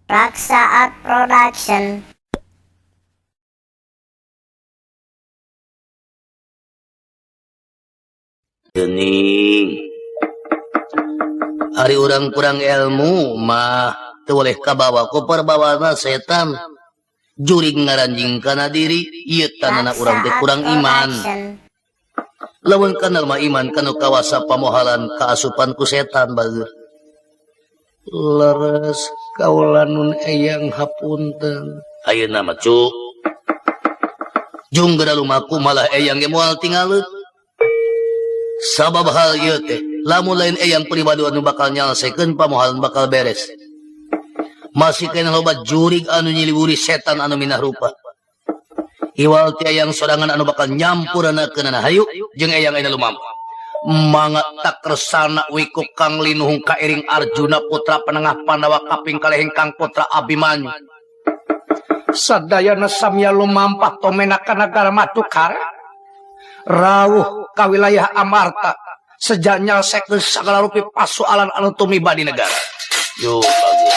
Raksa Art Production. Geuning. Ari urang kurang ilmu mah teu boleh kabawa ku perbawana setan. Jurig ngaranjing kana diri ieu tanana urang teh kurang iman. Lamun kanal mah iman kanu kawasa pamohalan kaasupan ku setan bager. Leres kaula nun eyang hapunten. Ayeuna mah cu. Jung geura lumaku malah eyang ge moal tingaleut. Sabab hal ieu teh lamun lain eyang pribadi anu bakal nyalsekeun pamohalan bakal beres. Masih kena loba jurig anu nyiliwuri setan anu minah rupa. Iwal ti eyang sorangan anu bakal nyampurana keunana hayu jeung eyang ayeuna lumampah. Mangga takresana wiku kang linuhung kairing Arjuna putra penengah Pandawa kaping kalih ingkang putra Abimanyu. Sadayana samya lumampah tomena ka nagara Madukara. Rawuh ka wilayah Amarta sejak nyalsekeun sagala rupi pasoalan anu tumiba di negara. Yo bagus.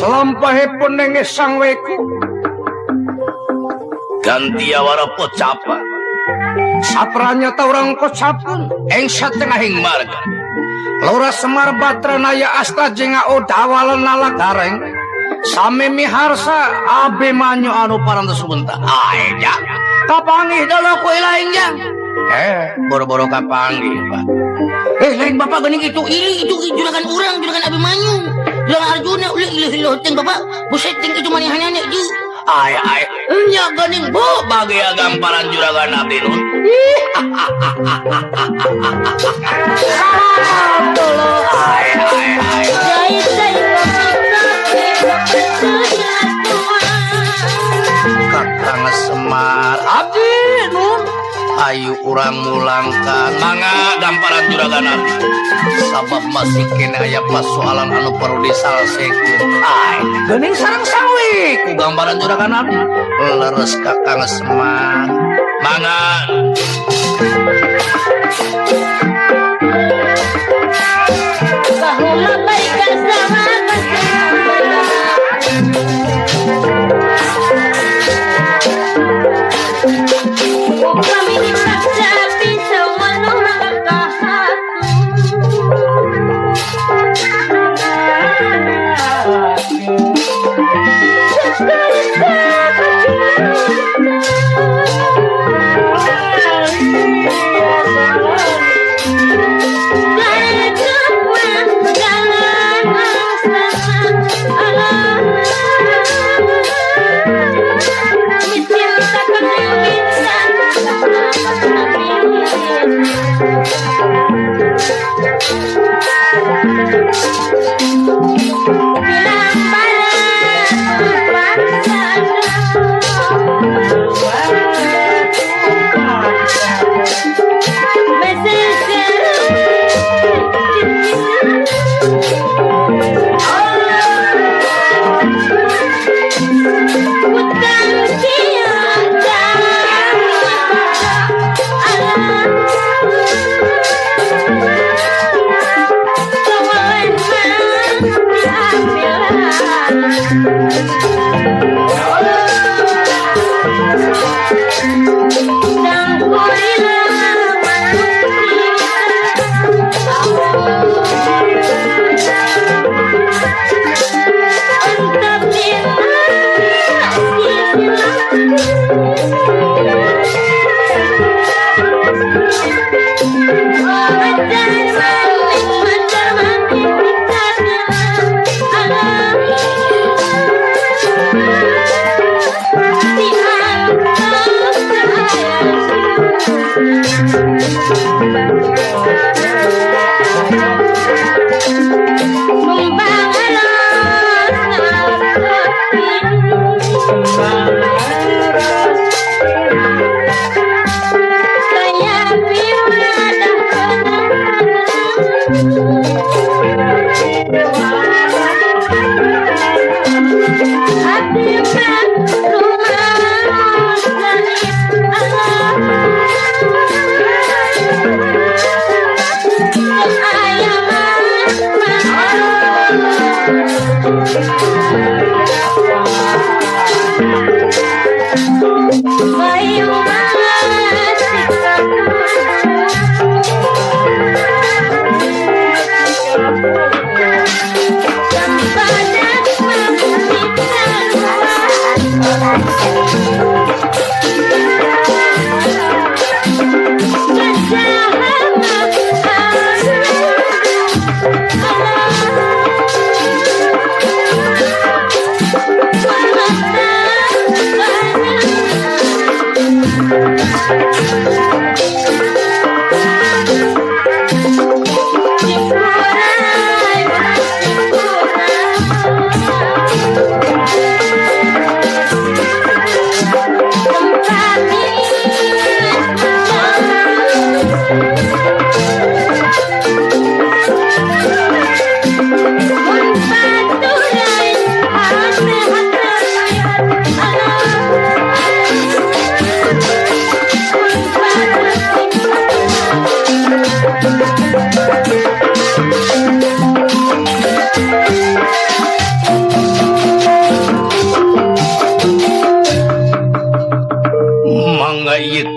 Lampahipun nenge sang weku ganti awara pocapa sapranya ta urang kocapun ing satengahing marga Lora Semar Batranaya asta jeung Odawalan Nalagareng sami miharsa Abimanyu anu parantos sumunta ae jang kapanggih dolo ku ilaing jang boro-boro kapanggih Pak. Lain bapak geuning itu ili itu juragan urang juragan Abimanyu juragan Arjuna ulih ilih ting bapak buset ting itu manehanana ieu ay ay nya geuning bu bagi gamparan juragan abdi nun. Ay ay ay Kakang Semar abdi nun ayu urang mulangkan mangga gamparan juragan abdi sabab masih kene aya pasoalan anu perlu disalsekeun. Ay geuning sareng sawi ku gambaran juragan abdi leres Kakang Semar mangga.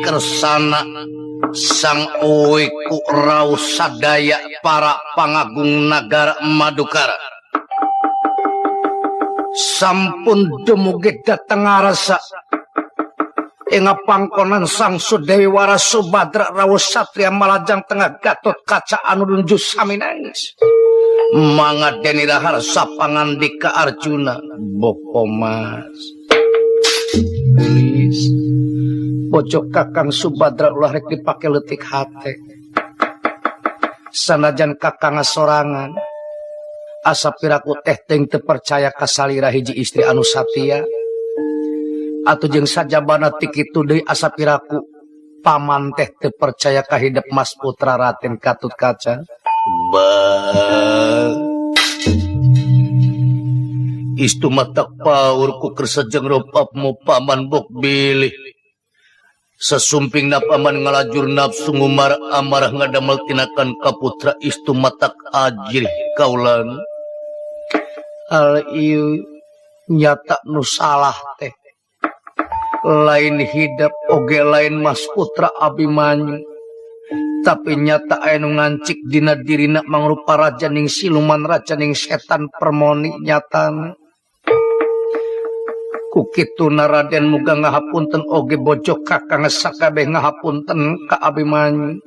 Kersana sang owe ku rauh sadaya para pangagung nagara Madukara sampun dumugi dateng ngarasa ing pangkonan Sang Sudewi Wara Subadra rawuh satria malajang tengah Gatot Kaca anu lunju sami nangis mangga deni rahar sapangandika Arjuna boko mas gelis pojok Kakang Subadra ulah rek dipake leutik hate sanajan kakang sorangan asa piraku teh teuing teu percaya ka salira hiji istri anu satia atuh jeung sajabana ti kitu deui asa piraku paman teh teu percaya ka hidep Mas Putra Raden Gatot Kaca. Ba istu matak paur ku kersa jeung ropapmu paman bok bilih sesumping na paman ngalajur nafsu ngumar amarah ngadamel tinakan kaputra istu matak ajrih kaulan al ieu nyata nu salah teh lain hidep oge lain Mas Putra Abimanyu tapi nyata aya nu ngancik dina dirina mangrupa rajaning siluman rajaning setan permoni nyatana ku kituna Raden muga ngahapunten oge bojok kakang sakabeh ngahapunten ka Abimanyu.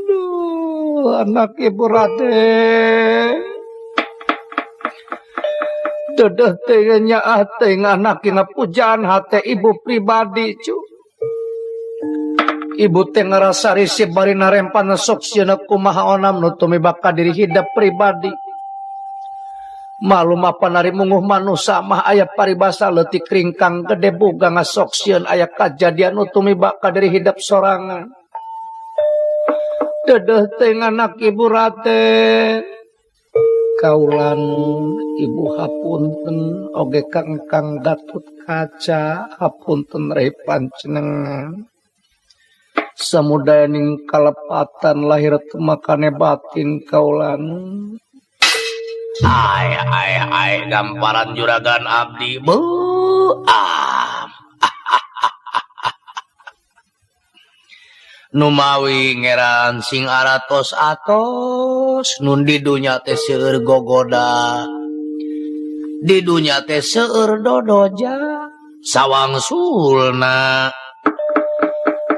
Duh, anak ibu Raden dedeh teh nyaah teh anak pujaan hate ibu pribadi cu. Ibu teh ngarasa risih bari narempan sok sieuna kumaha onam nu tumibak ka diri hidep pribadi. Malum apa nari munguh manusa mah aya paribasa leutik ringkang gede boga ngasok sieun aya kajadian nu tumibak ka diri hidep sorangan. Dedeh teh anak ibu Raden kaulan ibu hapunten oge kang Gatot Kaca hapunten reh panjenengan samudayaning kalepatan lahir teu makane batin kaulan. Ay ay ay gamparan juragan abdi beuh ah. Numawi ngeran sing aratos atos nun di dunya teh seueur gogoda di dunya teh seueur dodoja sawangsulna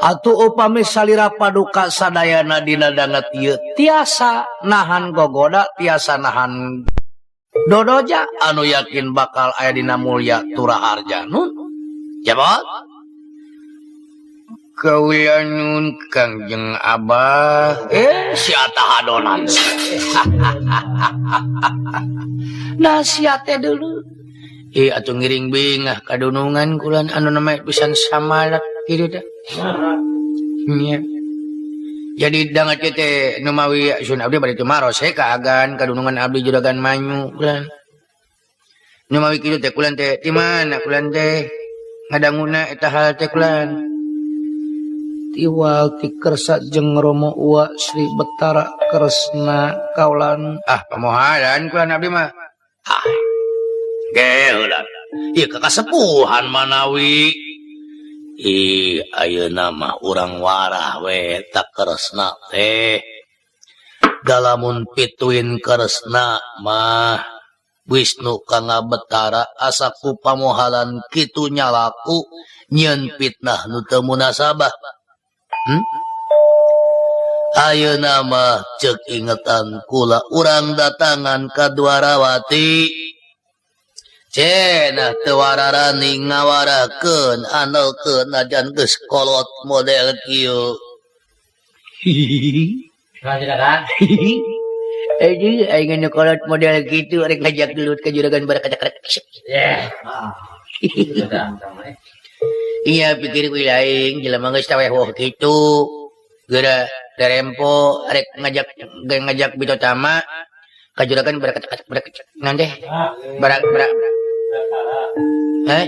atuh upami salira paduka sadayana dina danget ieu tiasa nahan gogoda tiasa nahan dodoja anu yakin bakal aya dina mulya turaharja nun jabot Kawula nyun Kangjeng Abah sia tahadonan nah sia teh dulu atuh ngiring bingah kadunungan kulan anu namanya pisan samalat kitu teh nya jadi dangat teh nu mawi sun abdi bari tumaros he kaagan kadunungan abdi juragan manyu kulan nu mawi kitu teh kulan teh di mana kulan teh ngadanguna eta hal teh kulan Tiwal ti kersa jeung Romo Uwa Sri Betara Kresna kaulan ah pamohalan kulan abdi mah ah geula ieu kakasepuhan manawi ih ayeuna mah urang warah we ta Kresna teh dalamun pituin Kresna mah Wisnu kang Betara asa ku pamohalan kitu nyalaku nyieun fitnah nu teu munasabah. Ayeuna mah ceuk ingetan kula urang datangan ka Dwarawati cenah teu wararani ngawarakeun anelkeun najan geus kolot model kieu. Aduh aing nu kolot model kitu rek ngajak gelut ka juragan barakatak. Iya pikir ku lain jelema geus taweh woh kitu geura darempo rek ngajak bitotama ka juragan barakatak barakatak naon teh barak barak heh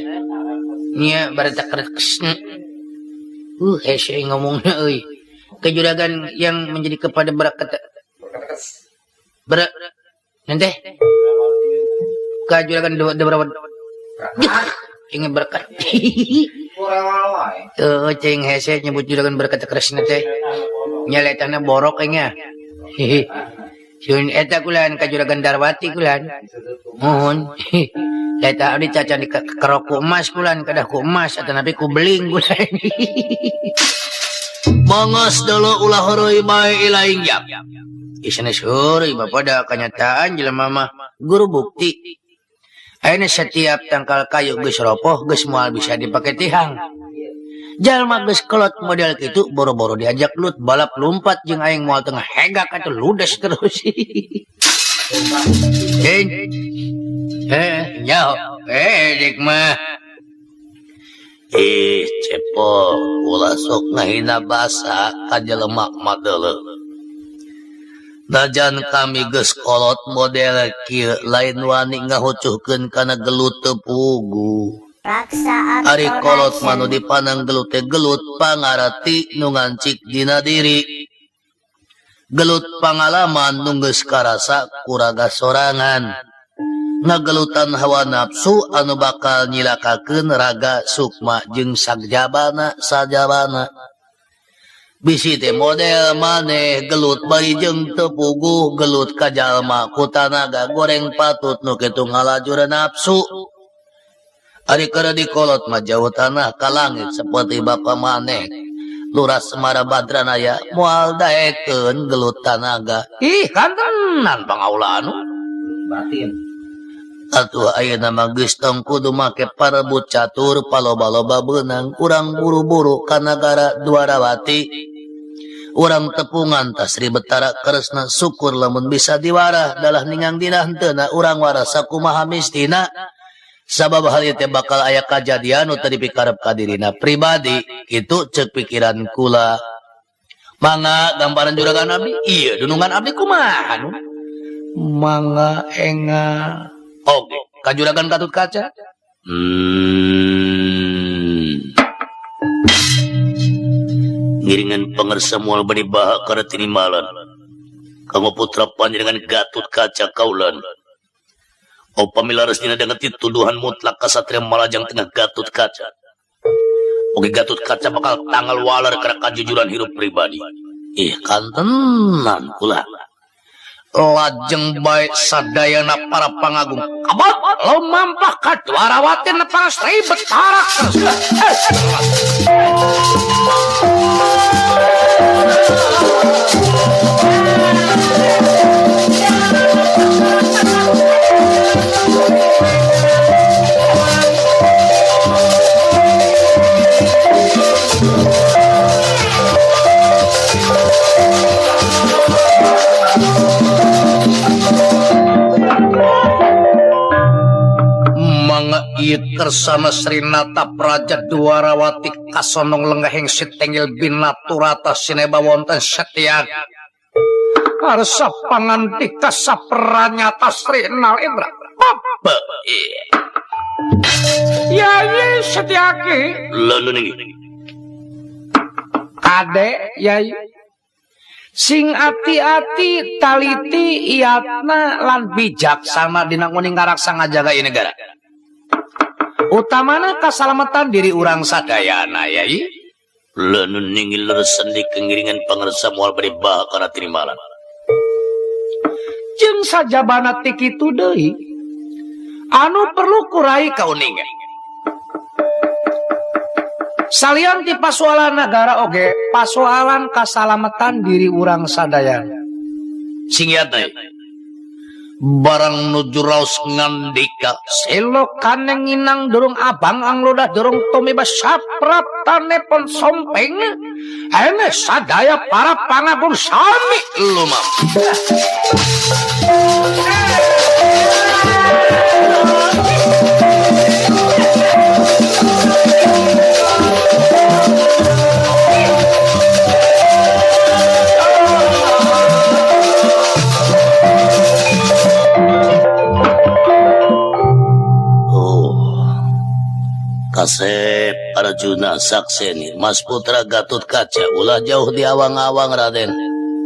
nya baratak hese ngomongna euy ka juragan yang menjadi kepada barakat ber naon teh ka juragan dua ingin berkat. Cing hese nyebut juragan berkat Kresna teh. Nyaletana borok nya. Sun eta kulan ka juragan Darwati kulan. Mohon. Eta abdi cacan di kerok ku emas kulan kadah ku emas atanapi ku beling kulan. Mangos dulu ulah heureuy bae ilaing jap. Isana heureuy bapak da kanyataan jelema mah guru bukti. Ayeuna setiap tangkal kayu geus ropoh geus moal bisa dipake tihang. Jalma geus kolot model kitu boro-boro diajak lut balap lumpat jeung aing moal tengah hegak atuh ludes terus. Nyaho dek mah. Ih cepok ulah sok ngahina basa ka jelema mah deuleu. Najan kami geus kolot model kieu lain wani ngahucuhkeun kana gelut teu pugu. Ari kolot mah nu dipanang gelut teh gelut pangarti nu ngancik dina diri. Gelut pangalaman nu geus karasa ku raga sorangan. Ngagelutan hawa nafsu anu bakal nyilakakeun raga sukma jeung sagjabana sajabana. Bisi teh model maneh gelut bari jeung teu puguh gelut ka jalma ku tanaga goreng patut nu kitu ngalajur nafsu. Ari keur dikolot mah jauh tanah ka langit seperti bapa maneh. Lurah Semara Badranaya moal daekeun gelut tanaga. Ih kantenan pangaula anu batin. Atuh ayeuna mah geus tong kudu make parebut catur paloba-loba beunang urang buru-buru ka nagara Dwarawati. Urang tepungan ta Sri Betara Kresna syukur lamun bisa diwarah dalah ningang dina henteuna urang warah sakumaha mistina sabab hal ieu teh bakal aya kajadian nu teu dipikarep ka dirina pribadi kitu ceuk pikiran kula. Mangga gambaran juragan abdi ieu dunungan abdi kumaha nu mangga enga. Oke, ka juragan Gatut Kaca. Ngiringan pangersa moal bani baha kana tinimalan. Kanggo putra panjenengan Gatut Kaca kaulan. Upami laras dina danget tuduhan mutlak ka Satria Malajang Tengah Gatot Kaca. Oge Gatot Kaca bakal tanggal waler kana kajujuran hirup pribadi. Ih kantenan kula. Lajeng bae sadayana para pangagung. Abot lumampah ka Dwarawati nepang Sri Betara Kresna. Kersana Srinata Praja Dwarawati kasonong lenggahing sitengil binaturata sineba wonten Setyaki. Arsa pangantika sapranyata Sri Nalendra. Bapak. Yai Setyaki. Lalu nih. Kade yai. Sing ati-ati taliti iatna lan bijaksana dina nguning karaksa ngajaga ieu negara. Utamana kasalamatan diri urang sadayana yai. Leunun ningil leresan di kengiringan pangersa moal bade bah kana tinimalan. Jeung sajabana ti kitu deui anu perlu kurai kauningan. Salian ti pasoalan nagara oge pasoalan kasalamatan diri urang sadayana. Sing iat deui. Barang nuju raos ngandika selo kaneng nginang durung abang anglodah durung tumiba sapraptane pon sompeng ene sadaya para pangagung sami lumam. Kasep Arjuna Sakseni Mas Putra Gatot Kaca ulah jauh di awang-awang Raden.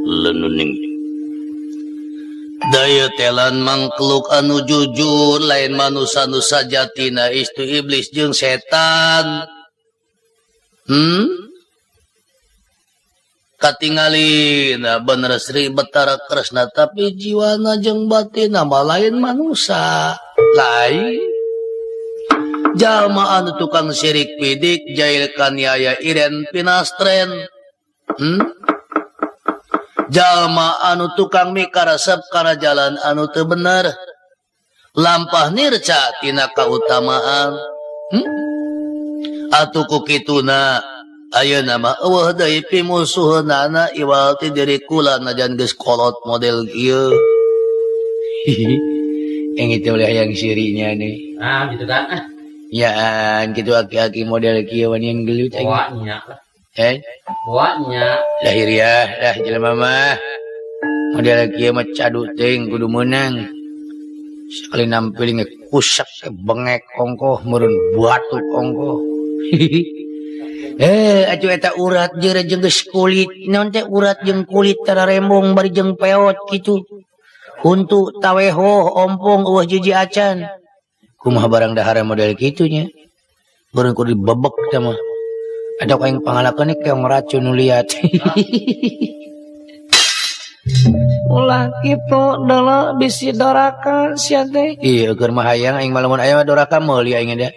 Lenuning daya telan mangkluk anu jujur lain manusa nu sajatina istu iblis jeung setan. Katingalina bener Sri Betara Kresna tapi jiwana jeung batina mah lain manusa. Lain jalma anu tukang sirik pidik jail kaniaya iren pinastren. Jalma anu tukang mikaresep kana jalan anu teu bener lampah nirca tina kautamaan. Atuh ku kituna ayeuna mah eueuh deui pimusuheunana iwal ti diri kula najan geus kolot model kieu. Yang itu oleh yang sirinya nih. Ah gitu kan. Ya, gitu aki-aki model kieu wani yang gelut aing. Boanya. Eh? Boanya. Lahir ya, lah jelema mah. Model kieu mah cadu teuing kudu meunang. Sekali nampil ngekusak bengek ongkoh meureun batu ongkoh. Atuh eta urat jeung geus kulit. Naon teh urat jeung kulit tararembong bari jeung peot kitu. Huntu taweho ompong eueuh jiji acan. Kumaha barang dahara model kitunya. Barang kudu dibebek teh mah. Ada aing pangalakeun keong racun nu liat. Ulah kitu deuleu bisi doraka sia teh. Iya keur mah hayang aing mah lamun aya mah doraka meuli aing da.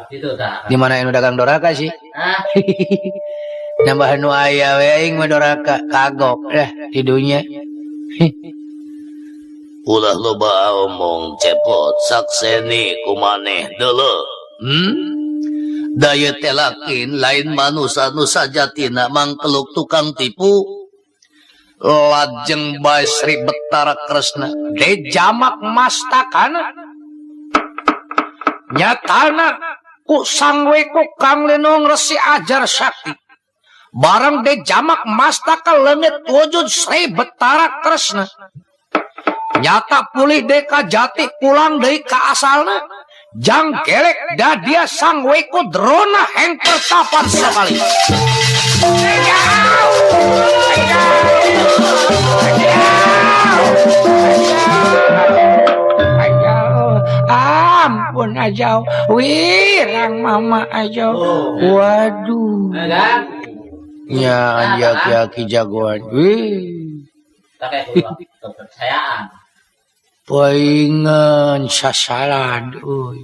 Kitu tah. Di mana anu dagang doraka sih? Nambah nu aya we aing mah doraka kagok dah di dunya. Ulah loba omong cepot sakseni kumaneh deuleu. Daya telakin lain manusa nu sajatina mangkeluk tukang tipu. Lajeng bae Sri Betara Kresna de jamak mastakana nyatana ku sangweku Kang Lenong Resi Ajar Sakti. Barang de jamak mastaka leungit wujud Sri Betara Kresna. Nyata pulih deka jati pulang deui ka asalna jang gelek da dia sang weku drona heng pertapan sekali. Ampun aja. Wirang mama aja. Waduh. Nya aki-aki jagoan. Wih. Kepercayaan. Paingan sasaran euy.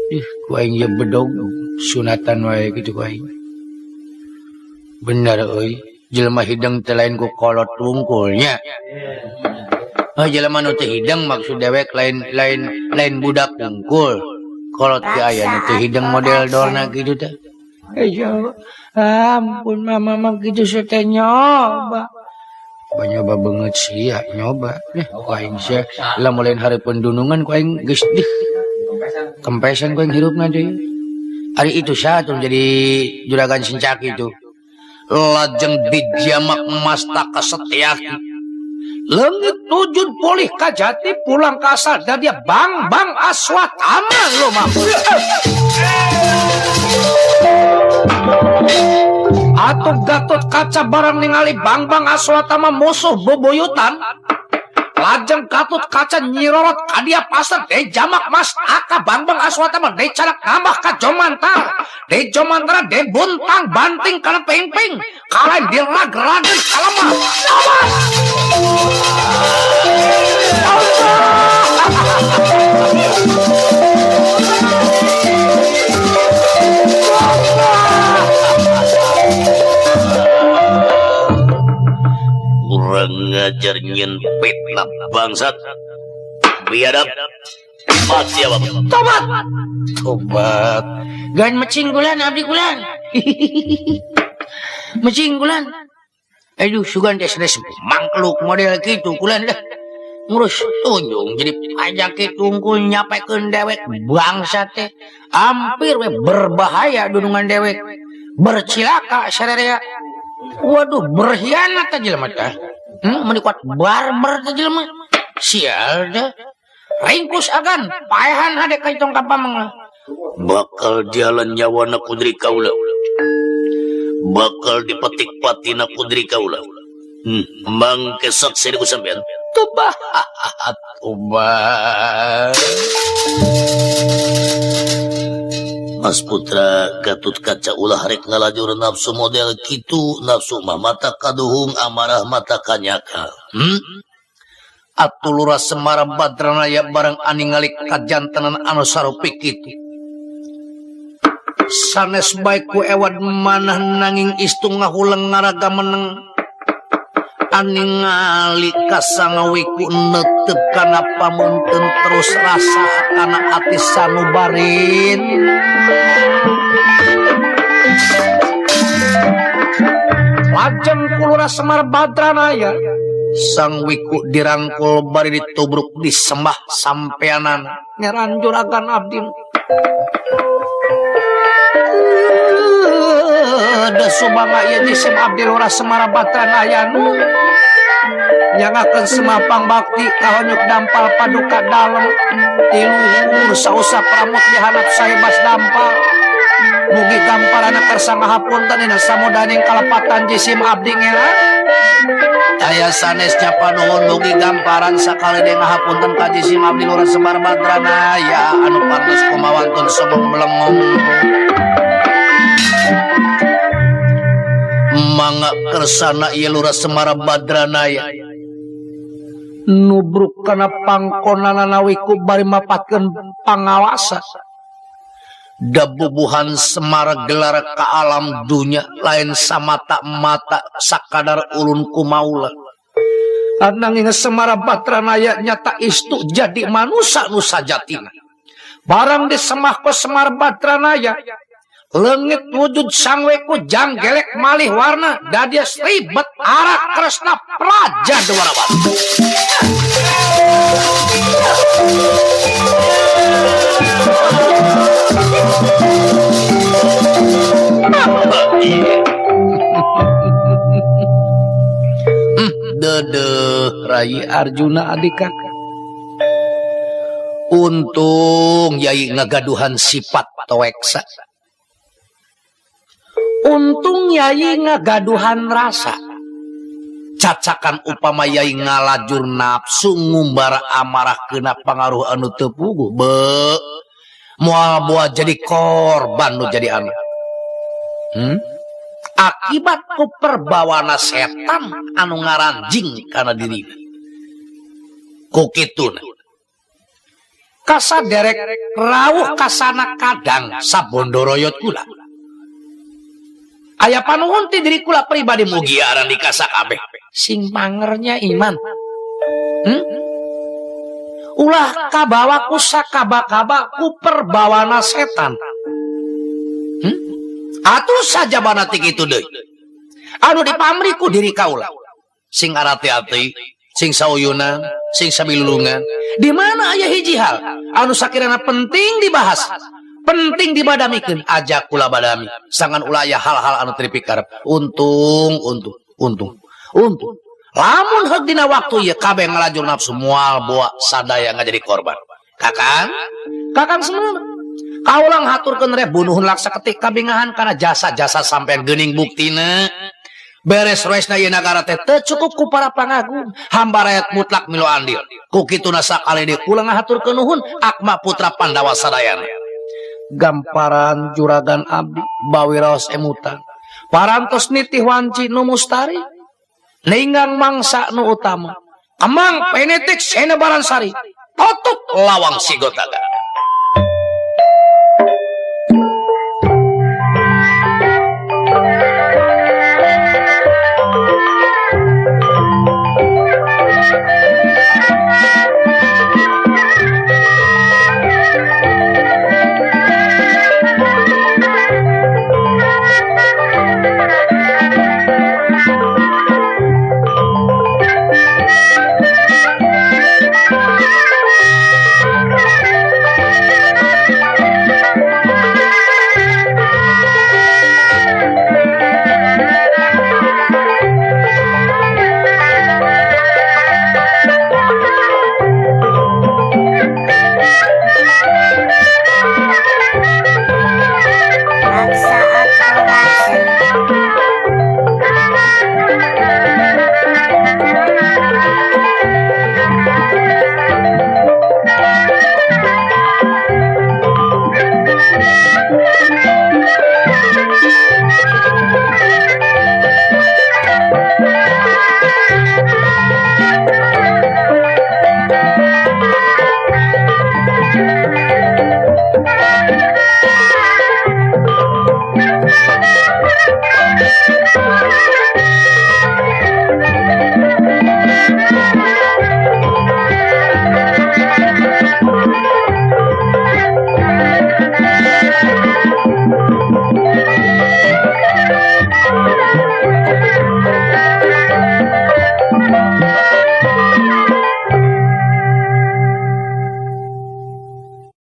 Ih, ku aing ye bedog sunatan wae kitu ku aing. Bener euy, jelema hideng teh lain ku kolot wungkulnya. Oh, jelema nu teu hideng maksud dewek lain lain lain budak wungkul. Kolot teh aya nu teu hideng model dorna kitu teh. Ayo, ampun mama mah kitu teh nyoba. Nyoba banget sih ya, nyoba. Ku aing sia lamun lain hareupeun dunungan ku aing geus dih. Kempesan ku aing hirupna deui. Ari itu saha tuh jadi juragan Sencaki itu. Lajeng dijamak mastaka Setyaki. Leungit wujud pulih kajati pulang ka asal dan dia bang bang Aswatama lo mah. Atuh Gatot Kaca barang ningali bang bang Aswatama musuh bobuyutan. Lajeng Gatot Kaca nyirorot ka dia pasar de jamak mastaka bang bang Aswatama de carak nambah ka Jomantar. De Jomantara de buntang banting kana ping-ping. Kalain dirag-ragen kalemah. Awas! Kurang ngajar nyen fitnah bangsat. Biadab. Mati apa? Tobat. Tobat. Gan mecing kulan abdi kulan. Mecing kulan. Aduh sugan teh sanes mangkluk model kitu kulan dah. Ngurus tunjung jadi pajak kitu unggul nyapekeun dewek bangsa teh. Hampir we berbahaya dunungan dewek. Bercilaka sararea. Waduh berkhianat teh jelema teh. Meuni kuat barbar teh jelema. Sial teh. Ringkus agan paehan hade ka itong ka pameng lah. Bakal jalan nyawana kudri kaula. Bakal dipetik patina kudri kaula. Mangke saksi ku sampean. Tobat. Tobat. Mas Putra Gatot Kaca ulah rek ngalajur nafsu model kitu, nafsu mah mata kaduhung amarah mata kanyaka. Atuh Lurah Semara Badranaya bareng aningali kajantenan anu sarupi kitu. Sanes bae ku ewan manah nanging istu ngahuleng ngaraga meneng. Aningali kasangawiku netep kana pamunteun terus rasa kana ati sanubarin. Lajeng ku Lurah Semar Badranaya sang wiku dirangkul bari ditubruk disembah sampeanan. Ngeran juragan abdi. Da subanga ieu jisim abdi Lurah Semar Badranaya nu nyangakeun semapang bakti kahonyuk dampal paduka dalem tiluhur sausap ramut dihanap sahebas dampal. Mugi gamparana kersa ngahapunten dina samudaning kalepatan jisim abdi ngela. Aya sanes nyapanuhun mugi gamparan sakali deui ngahapunten ka jisim abdi Lurah Semar Badranaya anu partos kumawantun sogong melengong. Mangga kersana ieu Lurah Semar Badranaya nubruk kana pangkonana wiku bari mapatkeun pangawasa. Dabubuhan Semar gelar ka alam dunya lain samata-mata sakadar ulun kumaula. Ananging Semar Badranaya nyata istu jadi manusa nu sajatina. Barang disemah ku Semar Badranaya leungit wujud sangweku janggelek malih warna dadia ribet arak kresna praja Dwarawati. Dedeh Rai Arjuna adik kakak. Untung yai ngagaduhan sifat toeksa. Untung yai ngagaduhan rasa. Cacakan upama yai ngalajur nafsu ngumbara amarah kena pangaruh anu teu puguh be moal boa jadi korban nu jadi anu. Akibat ku perbawana setan anu ngaranjing kana dirina. Ku kituna kasaderek rawuh kasana kadang sabondoroyot kula. Aya panuhun ti diri kula pribadi mugi aran dikasa kabeh. Sing pangernya iman. Ulah kabawa ku sakaba-kaba ku perbawana setan. Atuh sajabana ti kitu deui. Anu dipamri ku diri kaula. Sing arati-ati, sing sauyunan, sing sabilulungan. Di mana aya hiji hal anu sakirana penting dibahas, penting dibadamikeun, ajak kula badami. Sangan ulah aya hal-hal anu teu dipikarep. Untung, untung, untung. Untung. Lamun heug dina waktu ieu kabeh ngalajur nafsu moal boa sadaya ngajadi korban. Kakang, kakang semono. Kaulang haturkeun reh bunuhun laksa ketik kabingahan kana jasa-jasa sampean geuning buktina. Beres roesna ieu nagara teh teu cukup ku para pangagung, hamba rakyat mutlak milu andil. Ku kituna sakali deui kula ngahaturkeun nuhun Akma Putra Pandawa sadayana. Gamparan juragan abdi bawiraos emutan. Parantos nitih wanci nu mustari. Ninggang mangsa nu utama. Kemang penetik sene baransari. Tutup lawang sigotaga.